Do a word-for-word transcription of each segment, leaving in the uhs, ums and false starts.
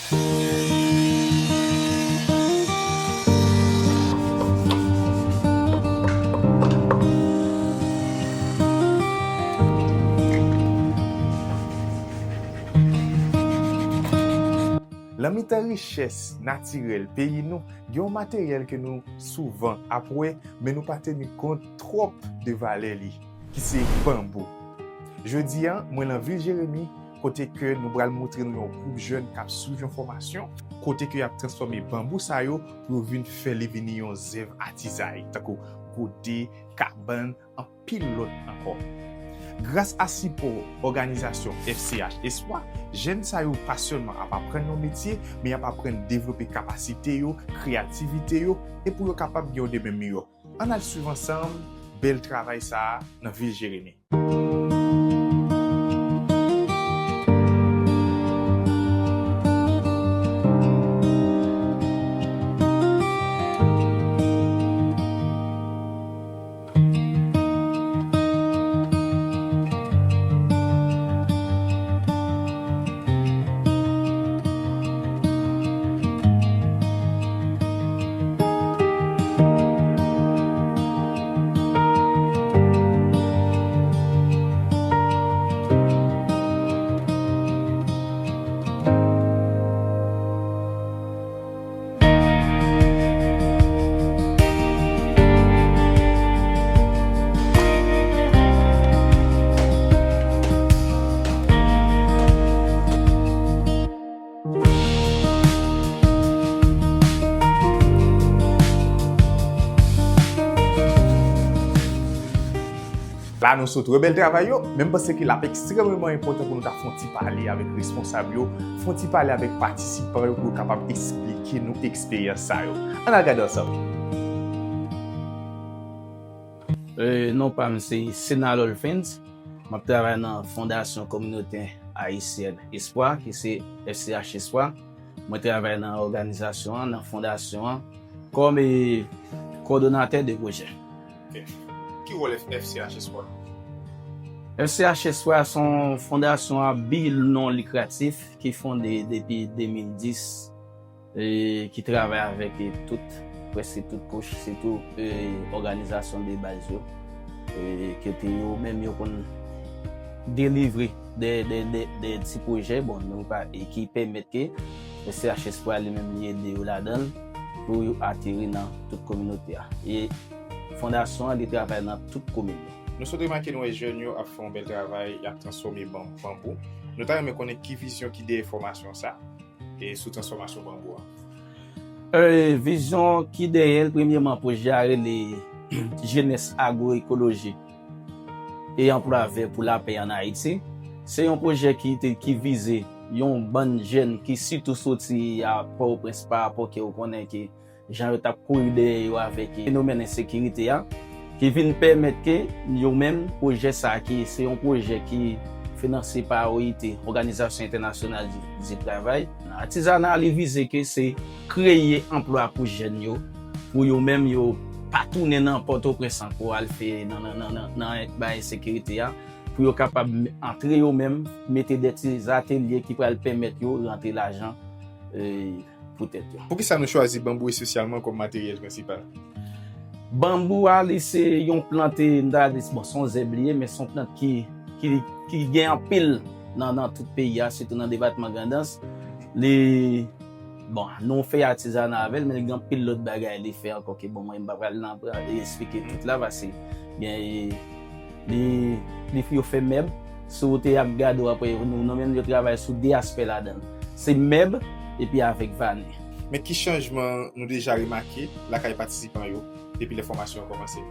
Nan mitan richès natirèl peyi nou, gen yon materyèl ke nou souvan ap wè, men nou pa teni kont twòp de valè li, ki se banbou. Jodi a, mwen nan vil Jeremi, kote ke nou pral montre nou yon gwoup jèn k ap swiv yon fòmasyon, kote ke y ap transfòme banbou sa yo pou yo vin fè li vini yon zèv atizay, tankou gode, kabann, anpil lòt ankò. Gras a sipò òganizasyon F C H Espoir, jèn sa yo pa sèlman ap aprann yon metye, men y ap aprann devlope kapasite yo, kreyativite yo, e pou yo kapab gen yon demen miyò. Ann al swiv ansanm bèl travay sa a nan vil Jeremi. La nou sot wè bèl travay yo, men m panse ke l ap ekstrèmeman enpòtan pou nou ta fè yon ti pale avèk responsab yo, fè yon ti pale avèk patisipan yo pou yo kapab eksplike nou eksperyans sa yo. Ann al gade ansanm. E, non pa m se Senalol Fens. M ap travay nan Fondasyon Kominotè Ayisyèn Espwa, ki se F C H Espwa. Mwen travay nan òganizasyon an, nan fondasyon an, kòm e, kowòdonatè de pwojè. Ki wòl F C H Espwa? F C H Espwa se yon fondasyon a bi non likratif ki fonde depi de mil dis, e, ki travay avèk, e, tout, prèske tout kouch, sitou, e, òganizasyon de baz yo, e, kote yo menm yo konn delivre de, de, de, de ti pwojè, bon, nou pa, e ki pèmèt ke F C H Espwa li menm li ede yo ladan l pou yo ateri nan tout kominote a. E fondasyon an li travay nan tout komin yo. Nou sot remake nou wè jèn yo ap fè yon bèl travay, y ap transfòme ban-, banbou. Nou ta renmen konnen ki vizyon ki dèyè fòmasyon sa, e sou transfòmasyon banbou an. E, vizyon ki dèyè l, premyèman, pwojè a rele Jenès Agwoekoloji e Anplwa Vè pou Lapè ann Ayiti. Se yon pwojè ki te, ki vize yon bann jèn ki sitou soti a Pòtoprens pa rapò ke ou konnen ke jan yo t ap kouri dèyè yo avèk fenomèn ensekirite a, ki vin pèmèt ke yo menm, pwojè sa a ki se yon pwojè ki finanse pa O I T, Òganizasyon Entènasyonal di, di Travay. Atizana a li vize ke se kreye anplwa pou jèn yo, pou yo menm yo pa tounen nan Pòtoprens ankò al fè nan, nan, nan, nan, nan bay ensekirite a, pou yo kapab antre yo menm, mete de ti atelye ki pral pèmèt yo rantre lajan, e, pou tèt yo. Poukisa nou chwazi banbou espesyalman kòm materyèl prensipal? Banbou a, li se yon plant, e, m ta di, bon, se yon zèb li ye, men se yon plant ki, ki, ki gen anpil nan, nan tout peyi a, sitou nan depatman Grandans. Li, bon, nou fè atizana avè l, men li gen anpil lòt bagay li fè ankò ke, bon, mwen, m pa pral nan, pral eksplike tout la, paske gen, e, li, li, yo fè mèb. Si w te ap gade w ap wè nou, nou menm yo travay sou de aspè ladan l. Se mèb epi avèk vane. Men ki chanjman nou deja remake lakay patisipan yo depi lè fòmasyon an kòmanse?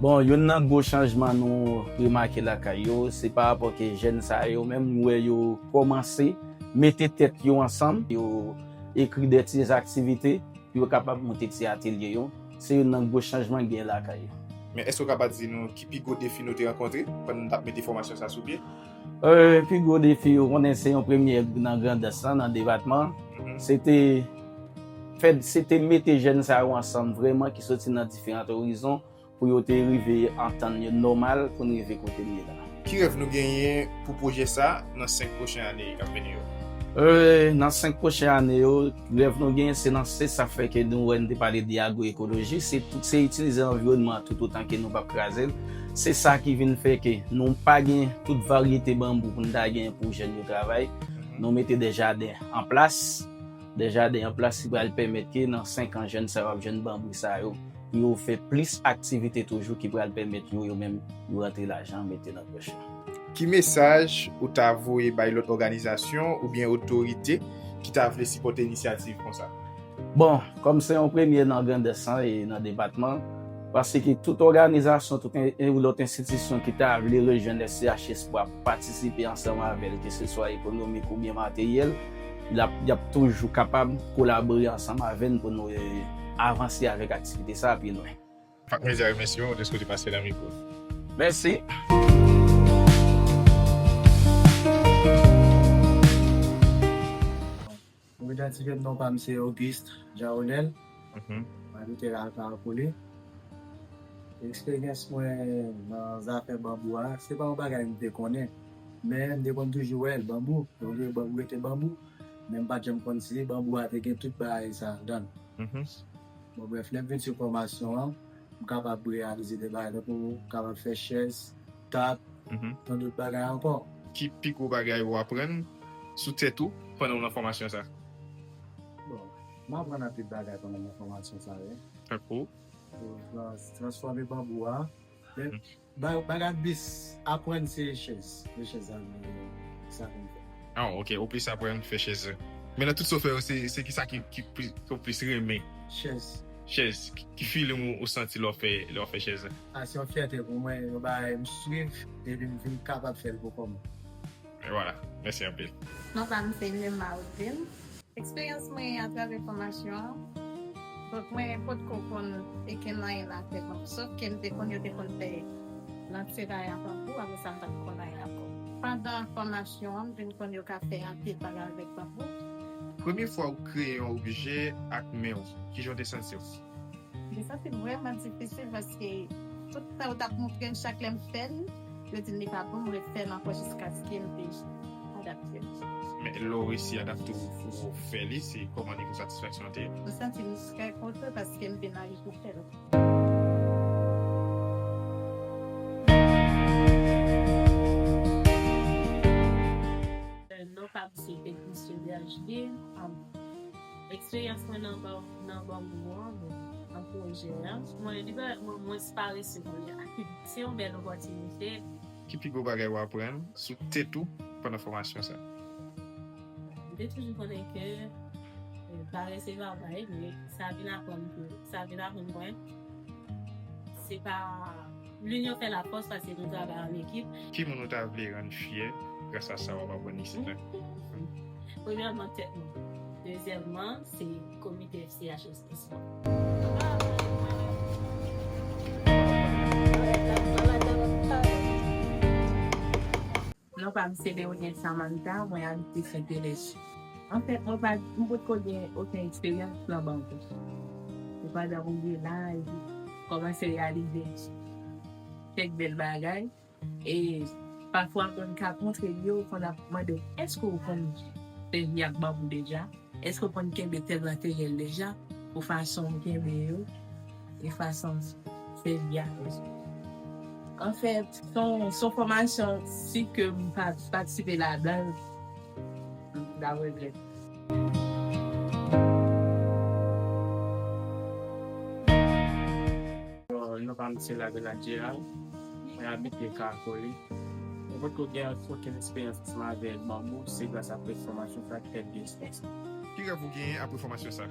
Bon, youn nan gwo chanjman nou remake lakay yo, se pa rapò ke jèn sa yo menm, nou wè yo kòmanse mete tèt yo ansanm, yo ekri de ti aktivite, pou yo kapab monte ti atelye yo. Se youn nan gwo chanjman k gen lakay yo. Men èske w kapab di nou ki pi gwo defi nou te rankontre pandan n t ap mete fòmasyon sa sou pye? E, pi gwo defi, ou konnen se yon premye nan Grandans lan, nan depatman an. Se te fè, se te mete jèn sa yo ansanm vrèman ki soti nan diferan orizon, pou yo te rive antann yo nòmal pou n rive kote n ye la. Ki rèv nou genyen pou pwojè sa a nan senk pwochen ane k ap vini yo? Euh, nan senk pwochen ane yo, rèv nou genyen se nan, se sa fè ke nou wè n te pale de agwoekoloji, se tout, se itilize anviwònman an tout otan ke nou p ap kraze l. Se sa ki vin fè ke nou pa gen tout varyete banbou pou n ta gen pou jèn yo travay. Nou mete de jaden an plas, de jaden an plas ki pral pèmèt ke nan senk an jèn sa yo ap jwenn banbou sa yo pou yo fè plis aktivite toujou ki pral pèmèt yo, yo menm, yo rantre lajan, mete nan pòch yo. Ki mesaj ou ta voye bay lòt òganizasyon oubyen otorite ki ta vle sipòte inisyativ konsa? Bon, kòm se yon premye nan Grandans lan e nan depatman, paske tout òganizasyon, tout en, en, lòt enstitisyon ki ta vle rejwenn S C H S pou ap patisipe ansanm avè l, keseswa ekonomik oubyen materyèl, l ap, y ap toujou kapab kolabore ansanm avè n pou nou, eh, avanse avèk aktivite sa a pi lwen. Pak Medya remèsye w dèske w te pase nan mikwo. Mèsi. Mwen idantifye m, non pa m se Auguste Jean Ronel. Mhm. Mwen abite Alta Apoli. Eksperyans mwen nan zafè banbou a, se pa yon bagay m te konnen. Men m te konn toujou wè l, banbou, yo rele banbou, rete banbou. Men m pa t janm konn si banbou a te gen tout bagay sa ladan l. Mhm. Bon, brèf, lè m vin sou fòmasyon an, m kapab reyalize de bagay, tankou m kapab fè chèz, tab, mhm, tan dòt bagay ankò. Ki pi gwo bagay ou aprann sou tèt ou pandan w nan fòmasyon sa? Bon, m aprann anpil bagay pandan m nan fòmasyon sa, wi. Tankou? Pou trans-, transfòme banbou a. Men, mhm, ba-, bagay m plis aprann se chèz. Se chèz la, men, sa pou m fè. Ah, ok, ou plis aprann fè chèz. Men nan tout sa w fè yo, se, se kisa ki, ki plis, ke w plis renmen? Chèz. Chèz. Ki, ki feeling ou, ou santi lè w fè, lè w fè chèz la? Ah, se yon fyète pou mwen, yon bagay m swiv, epi m vin kapab fè l pou kò m. E vwala. Mèsi anpil. Non pa m se Nema Odile. Eksperyans mwen atravè fòmasyon an, donk, mwen potko konn okenn anyen nan afè banbou, sòf ke m te konn, yo te konn fè lantèray an banbou, apre sa m pa t konn anyen ankò. Pandan fòmasyon an, m vin konn yo ka fè anpil bagay avèk banbou. Premye fwa ou kreye yon objè ak men w, kijan w te santi w? Li santi m vrèman difisil paske tout tan yo t ap montre m, chak lè m fè l, yo di m li pa bon, m refè l ankò jiskaske m te adapte m. Men lè w resi adapte w pou w fè li, se kòman nivo satisfaksyon an te ye? M santi m trè kontan paske m vin anvi pou fè l. Non pa m se Edmond Sylvia Julie. Eksperyans mwen nan ban-, nan banbou an, bon, nan pwojè an, mwen li pa, mwen mwens parese kounye a. Se yon bèl opòtinite. Ki pi gwo bagay w aprann sou tèt ou pandan fòmasyon sa? M te toujou konnen ke, eh, parese pa bay, men sa vin aprann ke, sa vin aprann mwen, se pa, linyon fè lafòs paske nou travay an ekip. Ki moun ou ta vle rann fyè gras a sa w ap aprann isit la? Premyèman, tèt mwen. Dezyèmman, se komite F C H S Espò. Non pa m se Leoniel Samantha, mwen abite Sentelès. Anfèt, mwen pa, m potko gen okenn eksperyans nan banbou. Se pandan m rive la, epi kòmanse reyalize kèk bèl bagay. E pafwa, moun k ap montre m yo konn ap mande m, "Èske w konn sèvi ak banbou deja? Èske w konn kenbe tèl materyèl deja?" Pou fason m kenbe yo, e fason m sèvi avè yo. Anfèt, se yon, se yon fòmasyon, si ke m pa patisipe ladan l, m ta regrèt. Bon, non pa m se Lavelat Gérald. Mwen abite Kakoli. Mwen potko gen okenn eksperyans ansanm avèk banbou, se gras a fòmasyon sa k fèt de espès. Ki rèv ou genyen apre fòmasyon sa?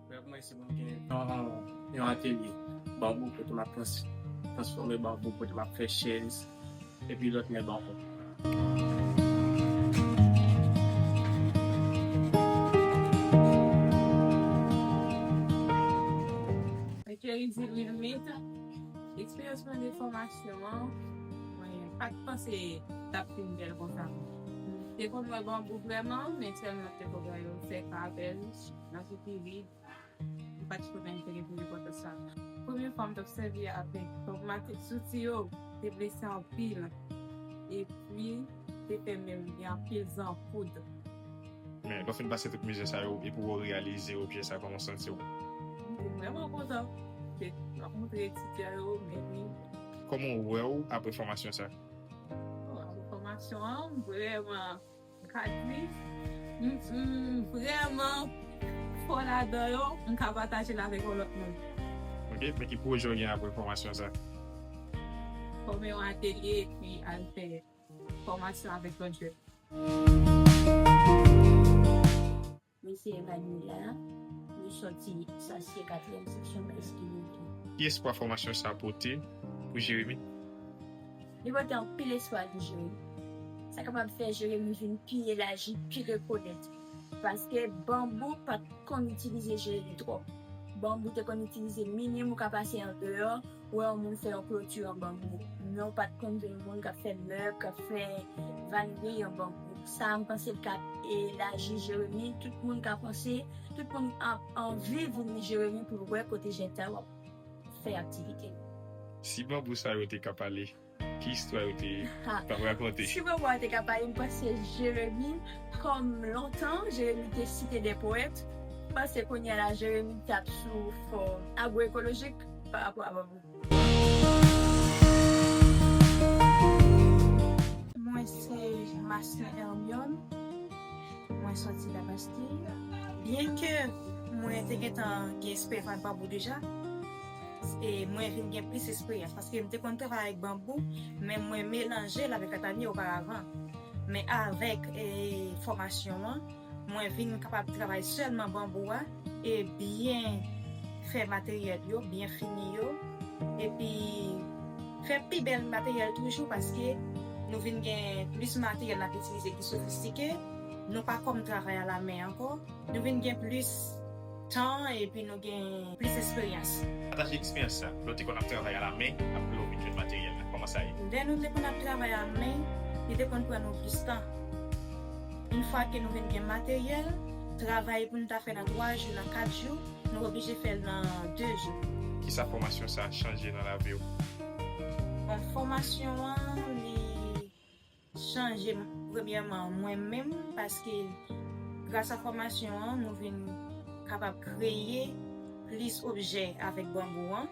Rèv mwen se pou m gen yon, yon atelye banbou kote m ap trans-, transfòme banbou, kote m ap fè chèz, epi lòt mèb ankò. Mwen Kerizil Wilmite, eksperyans mwen de fòmasyon an, mwen pa t panse t ap fin bèl konsa. M te konn wè banbou vrèman, men sèlman m te konn wè yo fè kabèl nan Soupiri. M pa t konnen m te gen pou enpòtans sa. Premye fwa m t ap sèvi avèk, donk, matik zouti yo te blese anpil. Epi, te fè men m gen anpil zanpoud. Men, lè w fin pase tout mizè sa yo, epi w reyalize objè sa, kòman w santi w? M te vrèman kontan. M te rankontre etidyan yo, men wi. Kòman w wè w apre fòmasyon sa? Bon, apre fòmasyon an, m vrèman, m ka di, m, m vrèman fò ladan yo, m ka pataje l avèk yon lòt moun. Ok, men ki pwojè w gen apre fòmasyon sa? Fòme yon atelye epi al fè fòmasyon avèk lòt jèn. Mwen se Emanuela, mwen sòti Sasye katriyèm seksyon S P V P. Ki espwa fòmasyon sa pote pou Jeremi? Li pote anpil espwa pou Jeremi. Sa kapab fè Jeremi vin pi elaji, pi rekonèt. Paske banbou pa t konn itilize Jeremi twòp. Banbou te konn itilize minim ou ka pase andeyò, wè yon moun fè yon kloti an banbou. Men w pa t konn gen yon moun k ap fè mèb, k ap fè vanri an banbou. Sa a, m panse l ka elaji Jeremi. Tout moun ka panse, tout moun ap anvi vin li Jeremi pou l wè kote jèn sa yo ap fè aktivite. Si banbou sa yo te ka pale, ki istwa yo te t ap rakonte? Si banbou a te ka pale, m panse Jeremi, kòm lontan, Jeremi te site de powèt, m panse kounye a la, Jeremi t ap sou fòm agwoekolojik pa rapò a banbou. Mwen se Masne Hermione. Mwen sòti Labastye. Byenke mwen te gentan gen esperyans ak banbou deja, e mwen vin gen plis esperyans paske m te konn travay ak banbou, men mwen melanje l avèk katanye oparavan. Men avèk e, fòmasyon an, mwen vin kapab travay sèlman banbou a e byen fè materyèl yo, byen fini yo, epi fè pi bèl materyèl toujou paske nou vin gen plis materyèl n ap itilize ki sofistike, nou pa kòm travay alamen ankò, nou vin gen plis tan epi nou gen plis esperyans. Pataje eksperyans sa, lè w te konn ap travay alamen, apre lè w vin jwenn materyèl la, kòman sa ye? Lè nou te konn ap travay a men, li te konn pran nou plis tan. Yon fwa ke nou vin gen materyèl, travay pou nou ta fè nan twa jou, nan kat jou, nou oblije fè l nan de jou. Kisa fòmasyon sa a chanje nan lavi w? Bon, fòmasyon an, li chanje m, premyèman, mwen menm, paske gras a fòmasyon an, nou vin kapab kreye plis objè avèk banbou an,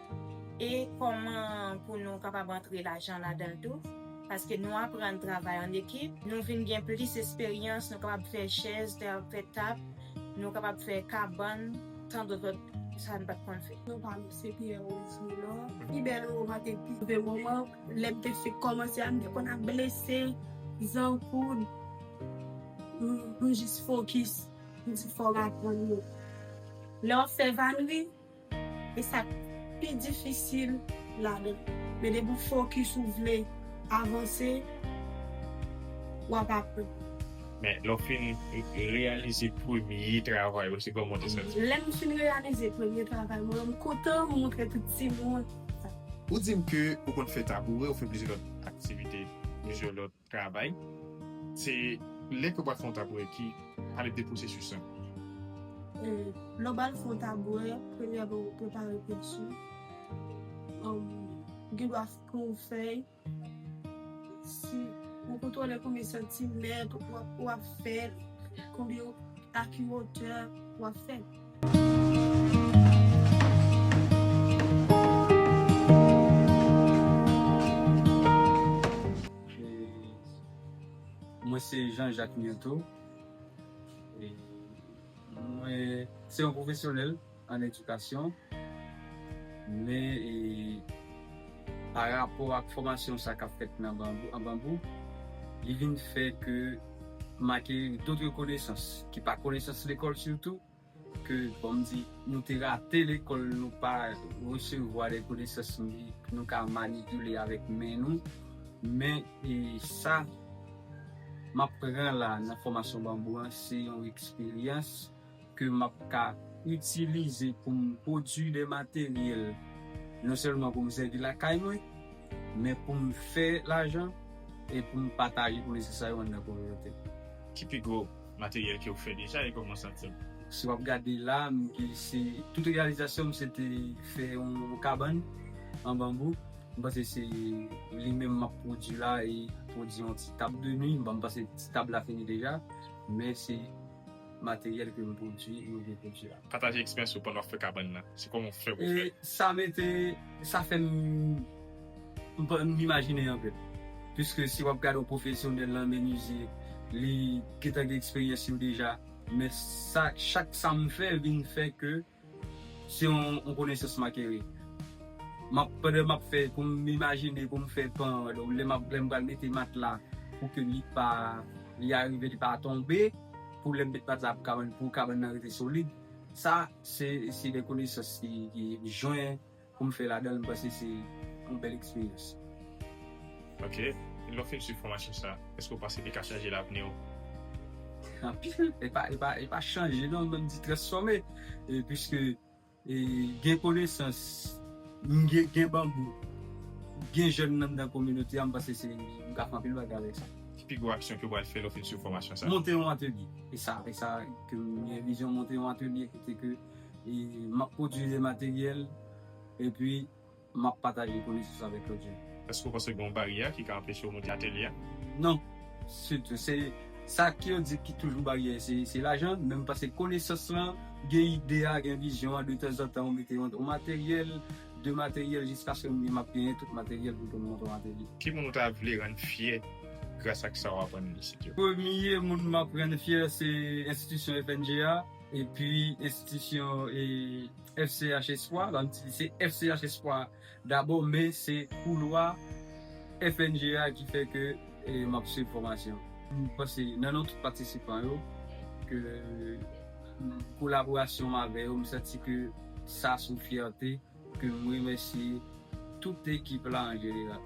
e kòman pou nou kapab antre lajan ladan l tou, paske nou aprann travay an ekip, nou vin gen plis esperyans, nou kapab fè chèz, fè tab, nou kapab fè kabann, tan dòt lòt sa n pa t konn fè. Non pa m se Pierre Rose Milor. Pi bèl moman te pi move moman, lè m te fenk kòmanse a, m te konn ap blese, zankoud. M, m jis fokis, m di fò m aprann yo. Lè w ap fè vanri, e sa k pi difisil ladan. Men depi w fokis, ou vle avanse, w ap aprann. Men lè w fin reyalize premye travay ou, se kòman w te santi? Lè m fin reyalize premye travay mwen, m kontan, m montre tout timoun. Ou di m ke ou konn fè taboure, ou fè plizyè lòt aktivite, plizyè lòt travay. Se lè ke w pral fè yon taboure ki, pale de pwosesis lan. Lè w pral fè yon taboure, premyèman ou prepare penti. Ou gen dwa pran yon fèy. Si ou kontwole konbyen santimèt ou ap, ou ap fè, konbyen, a ki wotè ou ap fè. Mwen se Jean Jacques Myrtho. Mwen se yon pwofesyonèl an edikasyon, men e, pa rapò ak fòmasyon sa k ap fèt nan banbou, an banbou, li vin fè ke m akeri dòt konesans ki pa konesans lekòl sitou, ke, kòm di, nou te rate lekòl, nou pa resevwa de konesans nou ka manipile avèk men nou, men e, sa m ap pran la nan fòmasyon banbou an, se yon eksperyans ke m ap ka itilize pou m pwodui de materyèl, non sèlman pou m sèvi lakay mwen, men pou m fè lajan e pou m pataje konesans sa yo anndan kominote. Ki pi gwo materyèl ke w fè deja e kòman w santi w? Si w ap gade la, m gen, se tout reyalizasyon m se te fè yon kabann an banbou. M panse se li menm m ap pwodui la, e pwodui yon ti tab de nwi. Bon, m panse ti tab la fini deja, men se materyèl ke m pwodui, nou vle pwodui la. Pataje eksperyans ou pandan w ap fè kabann nan. Se kòman w fè pou fè? E sa mete, sa fè m, m pa, m imajine anpil. Piske si w ap gade yon pwofesyonèl nan men mizik, li gentan gen eksperyans yo deja. Men sa, chak sa m fè vin fè ke se yon, yon konesans m akeri. M ap, pandan m ap fè, pou m imajine, pou m fè pan, lè m ap, lè m pral mete matla, pou ke li pa, li arive, li pa tonbe, pou lè m met matla pou kabann, pou kabann nan rete solid. Sa, se, se de konesans ki, ki jwenn pou m fè ladan l, m panse se yon bèl eksperyans. Ok. Lè w fin swiv fòmasyon sa, èske w panse li ka chanje lavni w? Anpil. E pa, e pa, e pa chanje non, m di transfòme. E piske, e, gen konesans, gen, gen banbou, gen jèn anndan kominote a, m panse se, m ka fè anpil bagay avèk sa. Ki pi gwo aksyon ke w pral fè lè w fin swiv fòmasyon sa? Monte yon atelye. E sa, e sa ke m gen vizyon, monte yon atelye kote ke, e, m ap pwodui de materyèl, epi m ap pataje konesans avèk lòt jèn. Èske w panse gen yon baryè ki ka anpeche w monte atelye a? Non. Sitou, se sa ke yo di ki toujou baryè, se, se lajan. Men m panse konesans lan, gen ide a, gen vizyon an, detanzantan, ou mete yon, yon materyèl, de materyèl, jiskaske m ap genyen tout materyèl pou ke m monte yon atelye. Ki moun ou ta vle rann fyè gras ak sa w aprann isit yo? Premye moun m ap rann fyè, se enstitisyon F N G A. Epi enstitisyon, e, F C H Espoir, la m di se F C H Espoir dabò, men se koulwa F N G A ki fè ke, e, m ap swiv fòmasyon. M panse nan non tout patisipan yo, ke kolaborasyon m avè yo, m santi ke sa se yon fyète, ke m remèsye tout ekip la an jeneral.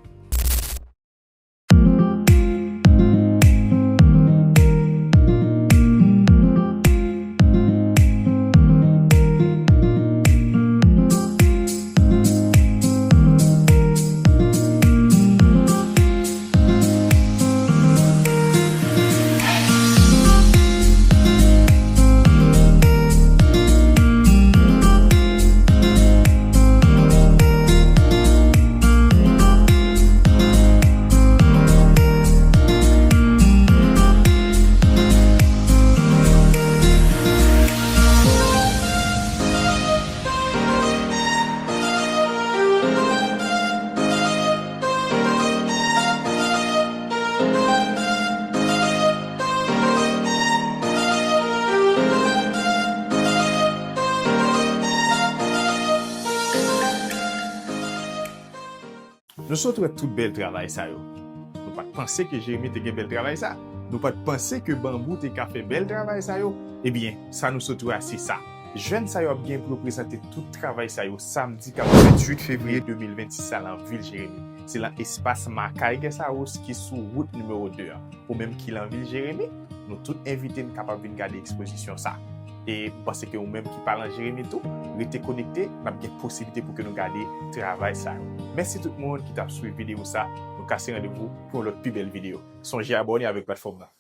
Nou sot wè tout bèl travay sa yo. Nou pa t panse ke Jeremi te gen bèl travay sa. Nou pa t panse ke Banbou te ka fè bèl travay sa yo. Ebyen, sa nou sot wè a, se sa. Jèn sa yo ap gen pou yo prezante tout travay sa yo samdi k ap venntuit fevriye de mil vennsis sa lan vil Jeremi. Se lan espas Makay Guest House ki sou wout nimewo de an. Ou menm ki lan vil Jeremi, nou tout envite n kapab vin gade ekspozisyon sa. E m panse ke ou menm ki pa lan Jeremi tou, rete konekte, n ap gen posiblite pou ke nou gade travay sa yo. Mèsi tout moun ki t ap swiv videyo sa. Nou kase randevou pou yon lòt pi bèl videyo. Sonje abòne avèk platfòm nan.